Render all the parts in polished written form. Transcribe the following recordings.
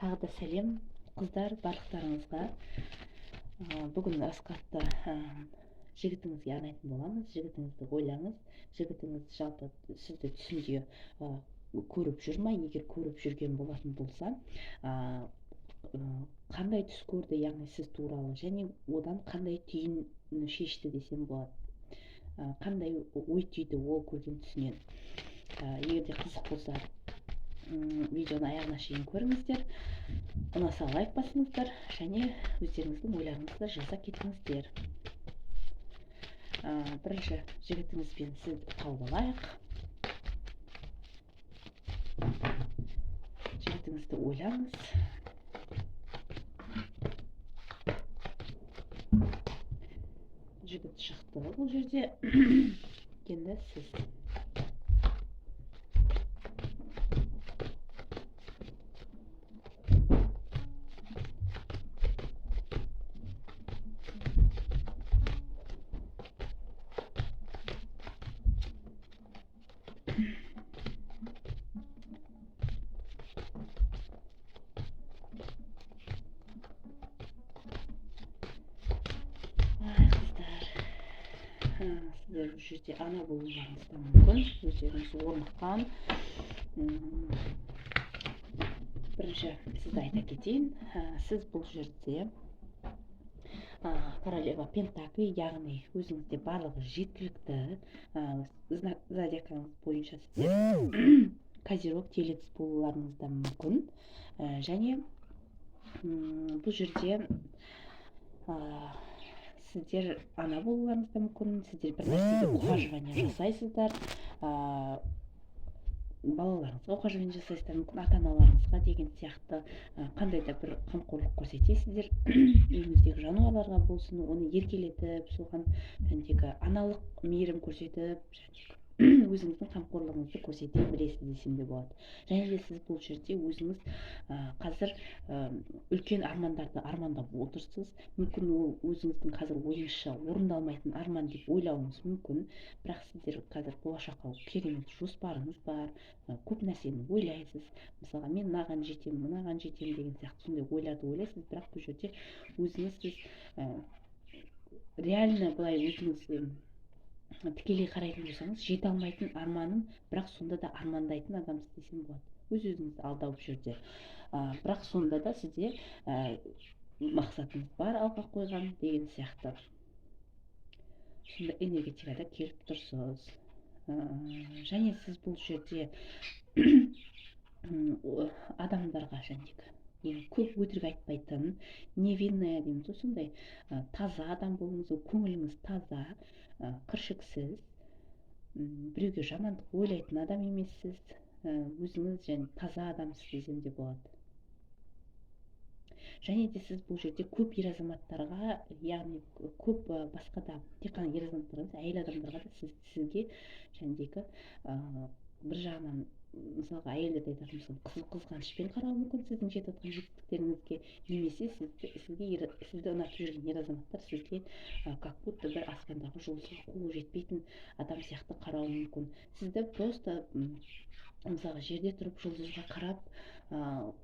Тағы да сәлем, қыздар, барлықтарыңызға. Бүгін раскладты жігітіңізге арнайтын боламыз. Жігітіңізді ойлаңыз. Жігітіңіз жалпы сізді түсінде көріп жүр ма? Егер көріп жүрген болатын болса, қандай түс көрді, яғни сіз туралы, және одан қандай түйін шешті десем болады. Қандай ой түйді ол көрген түсінен. Егер де қызық болса, видеоны аяғына шейін көріңіздер, ұнаса лайк басыңыздар және өздеріңіздің ойларыңызды жаза кетіңіздер. Бірінші жігітіңізбен сізді тауып алайық. Жігітіңізді ойлаңыз. Жігіт шықты бұл жерде. Енді сіз. Сіздер бұл жерде ана болуларыңыз да мүмкін, өздеріңіз орныққан. Бірінші сізді айта кетейін. Сіз бұл жерде королева пентакли, яғни өзіңізде барлығы жеткілікті. Зодиакаңыз бойынша сіздер козерог, телец болуларыңыз да мүмкін. Және бұл жерде сіздер ана болуларыңыз да мүмкін, сіздер бір нәрсеге ухаживание жасайсыздар, балаларыңызға ухаживание жасайсыздар, мүмкін ата-аналарыңызға деген сияқты, қандай да бір қамқорлық көрсетесіздер. Үйіңіздегі жануарларға болсын, оны еркелетіп, соған жәндегі аналық мейірім көрсетіп, жәндегі өзіңіздің қамқорлығыңызды көрсете білесіз десем де болады. Және де сіз бұл жерде өзіңіз қазір үлкен армандарды армандап отырсыз. Мүмкін ол өзіңіздің қазір ойыңызша орындалмайтын арман деп ойлауыңыз мүмкін, бірақ сіздер қазір болашаққа керемет жоспарыңыз бар, көп нәрсені ойлайсыз. Мысалға, мен мынаған жетемін, мынаған жетемін деген сияқты сондай ойларды ойлайсыз, бірақ бұл жерде өзіңіз сіз реально былай өзіңіз тікелей қарайтын болсаңыз, жете алмайтын арманым, бірақ сонда да армандайтын адамсыз десем болады. Өз-өзіңізді алдау бұл жерде. Бірақ сонда да сізде мақсатыңыз бар алға қойған деген сияқты. Сонда энергетикада келіп тұрсыз. Және сіз бұл жерде адамдарға жәндегі көп өтірік айтпайтын, невинная дейміз ғой, сондай таза адам болуыңыз, көңіліңіз таза, кіршіксіз, біреуге жамандық ойлайтын адам емессіз, өзіңіз және таза адамсыз десем де болады. Және де сіз бұл жерде көп ер азаматтарға, яғни көп басқа да тек қана ер азаматтарға емес, әйел адамдарға да сізге жәндегі бір жағынан, мысалға, әйелдерді айтатын болсам, қызғанышпен қарауы мүмкін сіздің жетіп жатқан жетістіктеріңізге, немесе сізді ұнатып жүрген ер азаматтар сізге как будто бір аспандағы жұлдызға қолы жетпейтін адам сияқты қарауы мүмкін. Сізді просто, мысалға, жерде тұрып жұлдызға қарап,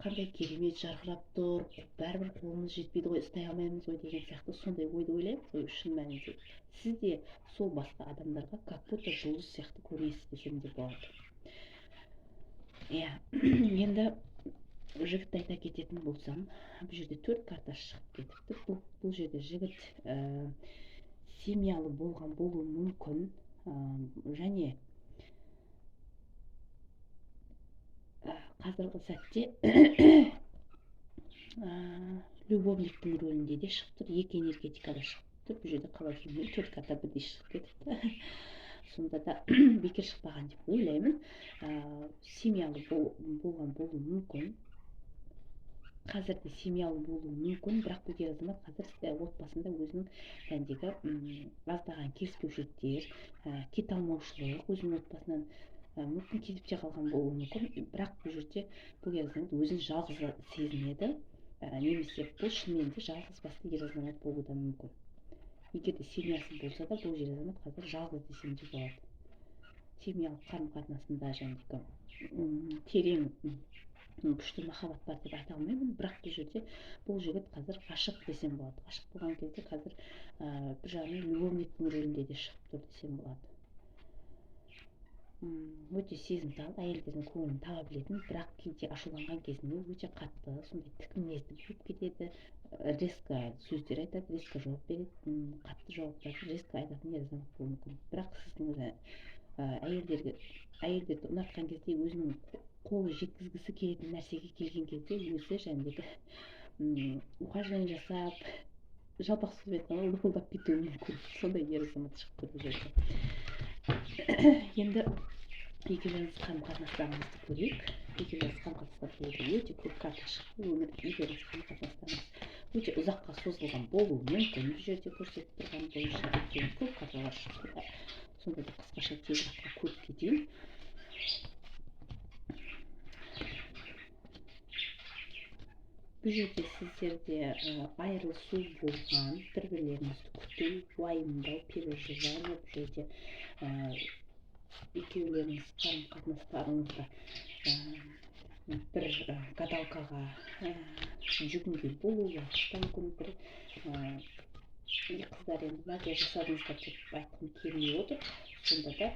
қандай керемет жарқырап тұр, бәрібір қолымыз жетпейді ғой, ұстай алмаймыз ғой деген сияқты сондай ойды ойлаймыз ғой шын мәнінде. Сіз де сол басқа адамдарға как будто жұлдыз сияқты көрінесіз десем де болады. Енді жігітті айта кететін болсам, бұл жерде 4 карта шығып кетіпті. Бұл жерде жігіт семьялы болған болуы мүмкін, және қазіргі сәтте любовниктің рөлінде де шығып тұр, екі энергетикада шығып тұр. Бұл жерде қалай екенін 4 карта бірдей шығып кетіпті. Сонда да бекер шықпаған деп ойлаймын. Семьялы болған болуы мүмкін. Қазір де семьялы болуы мүмкін, бірақ бұл ер азамат қазір отбасында өзінің жәндегі аздаған келіспеушіліктер, кете алмаушылық, өзінің отбасынан, мүмкін кетіп те қалған болуы мүмкін, бірақ бұл жерде бұл ер азамат өзін жалғыз сезінеді, немесе бұл шынымен де жалғыз басты ер азамат болуы да мүмкін. Егер де семьясы болса да, бұл ер азамат қазір жалғыз десем де болады. Семьялық қарым-қатынасында жәндегі терең болатын күшті махаббат бар деп айта алмаймын, бірақ бұл жерде бұл жігіт қазір ғашық десем болады. Ғашық болған кезде қазір бір жағынан любовниктің рөлінде де шығып тұр десем болады. Өте сезімтал, әйелдердің көңілін таба білетін, бірақ кейде ашуланған кезінде өте қатты, сондай тік мінезді болып кетеді, резко сөздер айтады, резко жауап береді, қатты жауаптарды резко айтатын ер азамат болуы мүмкін. Бірақ сіздің әйелдерді ұнатқан кезде өзінің қолы жеткізгісі келетін нәрсеге келген кезде өзі жәндегі ухаживание жасап, жалпақ сөзбен айтқанда лыпылдап кетуі мүмкін. Сондай ер азамат шығып тұр бұл жерде. Енді екеулеріңіз қарым-қатынастарыңызды көрейік. Екеулеріңіз қарым-қатынастар бұл жерде өте көп карта шықты. Өмір екеулеріңіз қарым-қатынастарыңыз өте ұзаққа созылған болуы мүмкін. Бұл жерде көрсетіп тұрған бойынша өйткені көп карталар шықты. Сонда да қысқаша тезірек көріп кетейін. Бұл жерде сіздерде айырылысу болған, бір-бірлеріңізді күту, уайымдау, переживание. Бұл жерде екеулеріңіз қарым-қатынастарыңызда бір гадалкаға жүгінген болуларыңыз да мүмкін. Бір қыздар енді магия жасадыңыздар деп айтқым келмей отыр. Сонда да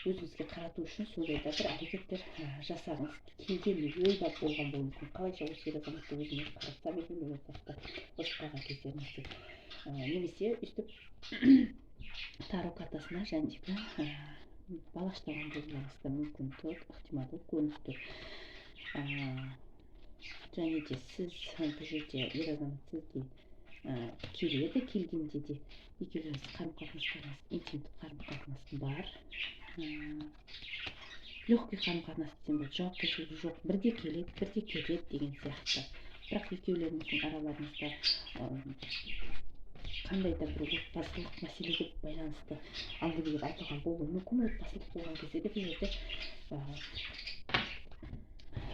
өзіңізге қарату үшін сондай да бір әрекеттер жасағыңыз келген ойда болған болуы мүмкін. Қалайша осы ер азаматты өзіме қаратсам екен деген сияқты ұрысып қалған кездеріңізде. Немесе өйстіп таро картасына жәндегі балаштаған болуларыңыз да мүмкін, ықтималды көрініп тұр. Және де сіз бұл жерде ер азамат сізге келеді, келгенде де екеулеріңіз қарым-қатынастарыңыз интимдік қарым-қатынас бар, легкий қарым-қатынас десем болады, жауапкершілігі жоқ, бірде келеді, бірде кетеді деген сияқты. Бірақ екеулеріңіздің араларыңызда қандай да бір отбасылық мәселеге байланысты әңгімелер айтылған болуы мүмкін. Отбасылық болған кезде де бұл жерде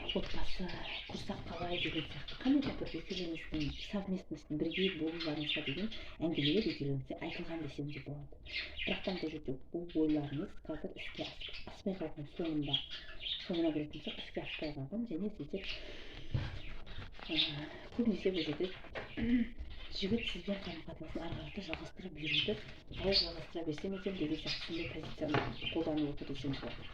отбасы құрсақ қалай деген сияқты қандай да бір екеулеріңіздің совместность бірге болуларыңызға деген әңгімелер екеулеріңізде айтылған десем де болады. Бірақ та бұл жерде бұл ойларыңыз қазір іске аспай қалған, соңына келетін болсақ іске аспай қалған. Және сіздер көбінесе бұл жерде жігіт сізбен қарым-қатынасын ары қарата жалғастыра беруді, қалай жалғастыра берсем екен деген сияқты сондай позицияны қолданып отыр десем болады.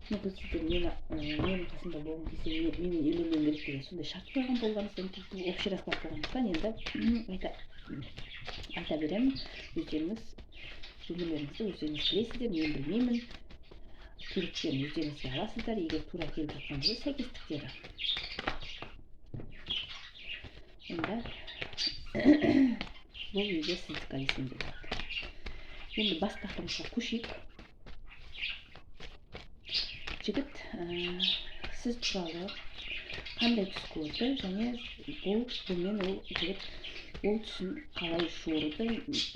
Мүмкін сіздер менің қасымда болғың келсе, менімен үйленуің керек деген сондай шарт қойған болғаныңыз мүмкін. Бұл общий расклад болғандықтан енді айта беремін. Өздеріңіз өмірлеріңізді өздеріңіз білесіздер, мен білмеймін. Керектерін өздеріңізге аласыздар, егер тура келіп жатқан болса сәйкестіктері. Онда бұл үйде сіздікі десем де болады. Енді бас тақырыбымызға көшейік. Жігіт сіз туралы қандай түс көрді және бұнымен ол жігіт ол түсін қалай жорыды,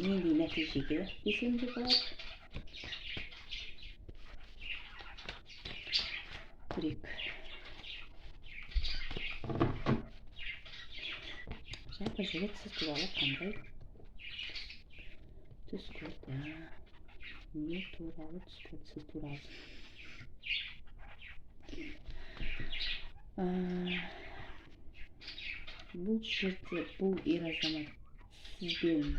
нендей нәтижеге десем де болады. Көрейік. Жалпы жігіт сіз туралы қандай түс көрді? Не туралы түс көрді сіз туралы? Бұл жерде бұл ер азамат сізбен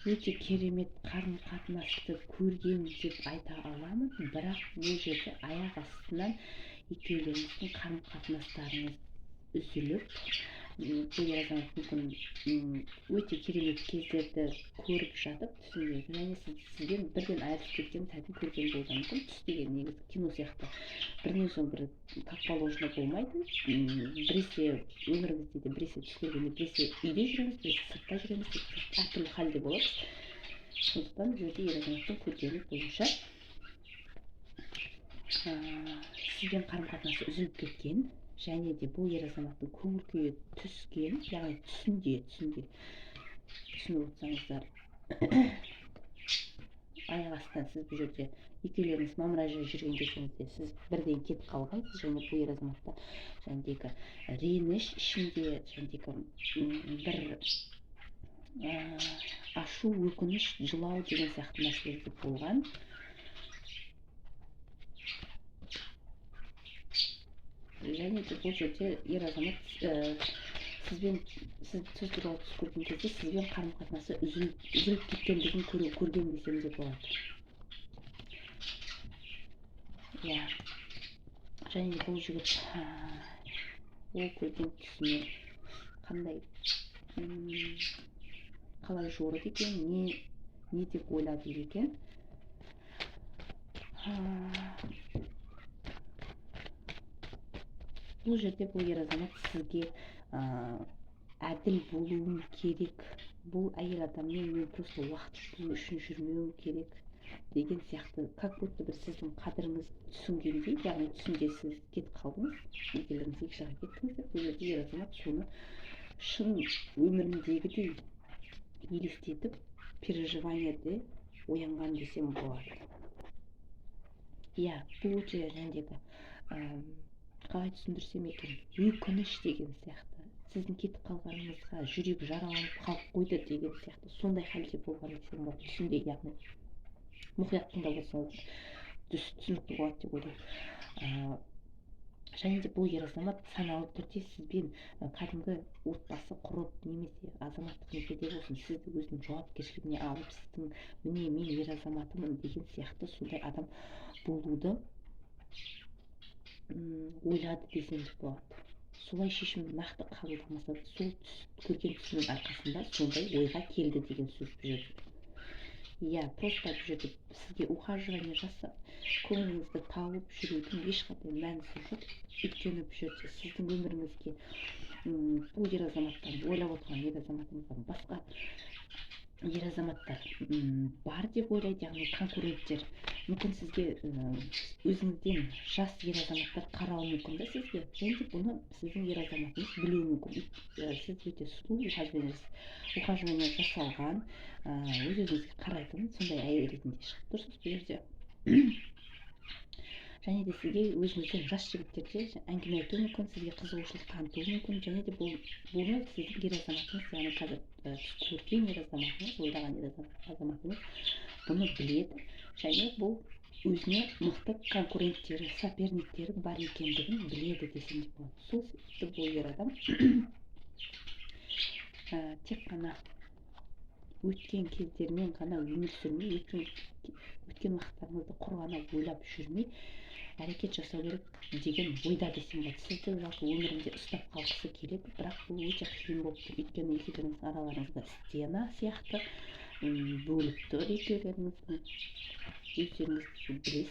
өте керемет қарым-қатынасты көрген деп айта аламын, бірақ бұл жерде аяқ астынан екеулеріңіздің қарым-қатынастарыңыз үзіліп, бұл ер азамат мүмкін өте керемет кездерді көріп жатып түсінде және сізден бірден айырылысып кеткен сәтін көрген болуы мүмкін. Түс деген негізі кино сияқты бірінен соң бірі как положено болмайды. Біресе өмірімізде де біресе түс көргенде, біресе үйде жүреміз, біресе сыртта жүреміз деген сияқты әртүрлі халде боламыз. Сондықтан бұл жерде ер азаматтың көргені бойынша сізбен қарым-қатынасы үзіліп кеткен және де бұл ер азаматтың көңіл күйі түскен, яғни түсінде түсініп отырсаңыздар, аяқ астынан сіз бұл жерде екеулеріңіз мамыражай жүрген кезіңізде сіз бірден кетіп қалғансыз және бұл ер азаматта жәндегі реніш ішінде, жәндегі бір ашу, өкініш, жылау деген сияқты нәрселер де болған. Және де бұл жерде ер азамат сізбен, сіз туралы түс көрген кезде сізбен қарым қатынасы үзіліп кеткендігін көрген десем де болады. Иә, және де бұл жігіт ол көрген түсіне қандай, қалай жорыды екен, не деп ойлады екен? Бұл жерде бұл ер азамат сізге әділ болуым керек, бұл әйел адаммен мен просто уақыт өткізу үшін жүрмеуім керек деген сияқты, как будто бір сіздің қадіріңізді түсінгендей, яғни түсінде сіз кетіп қалдыңыз, екеулеріңіз екі жаққа кеттіңіздер. Бұл жерде ер азамат соны шын өміріндегідей елестетіп, переживаниеде оянған десем болады. Иә, бұл өте жәндегі, қалай түсіндірсем екен, өкініш деген сияқты, сіздің кетіп қалғаныңызға жүрек жараланып қалып қойды деген сияқты, сондай халде болған десем болады түсінде. Яғни мұқият тыңдап отырсаңыздар, түсінікті болады деп ойлаймын. Және де бұл ер азамат саналы түрде сізбен кәдімгі отбасы құрып немесе азаматтық некеде болсын, сізді өзінің жауапкершілігіне алып, сіздің міне мен ер азаматымын деген сияқты сондай адам болуды ойлады десем де болады. Солай шешім нақты қабылдамаса да, сол көрген түсінің арқасында сондай ойға келді деген сөз бұл жерде. Иә, просто бұл жерде сізге ухаживание жасап, көңіліңізді тауып жүрудің ешқандай мәнісі жоқ. Өйткені бұл жерде сіздің өміріңізге бұл ер азаматтан, ойлап отырған ер азаматыңыздан басқа ер азаматтар бар деп ойлайды, яғни конкуренттер. Мүмкін, сізге өзіңізден жас ер азаматтар қарауы мүмкін да сізге. Және де бұны сіздің ер азаматыңыз білуі мүмкін. Сіз өте сұлу, ухаживание жасалған, өз өзіңізге қарайтын сондай әйел ретінде шығып тұрсыз бұл жерде. Және де сізге өзіңізден жас жігіттер де әңгіме айтуы мүмкін, сізге қызығушылық танытуы мүмкін. Және де бұны сіздің ер азаматыңыз, яғни қазір көрген ер азаматыңыз, ойлаған ер азаматыңыз бұны біледі және бұл өзіне мықты конкуренттері, соперниктері бар екендігін біледі десем де болады. Сол себепті бұл ер адам тек қана өткен кездермен ғана өмір сүрмей, өткен уақыттарыңызды құр ғана ойлап жүрмей, әрекет жасау керек деген ойда десем болады. Сізді жалпы өмірінде ұстап қалғысы келеді, бірақ бұл өте қиын болып тұр, өйткені екеулеріңіздің араларыңызда стена сияқты бөліп тұр екеулеріңіздің, өздеріңіз білесіз.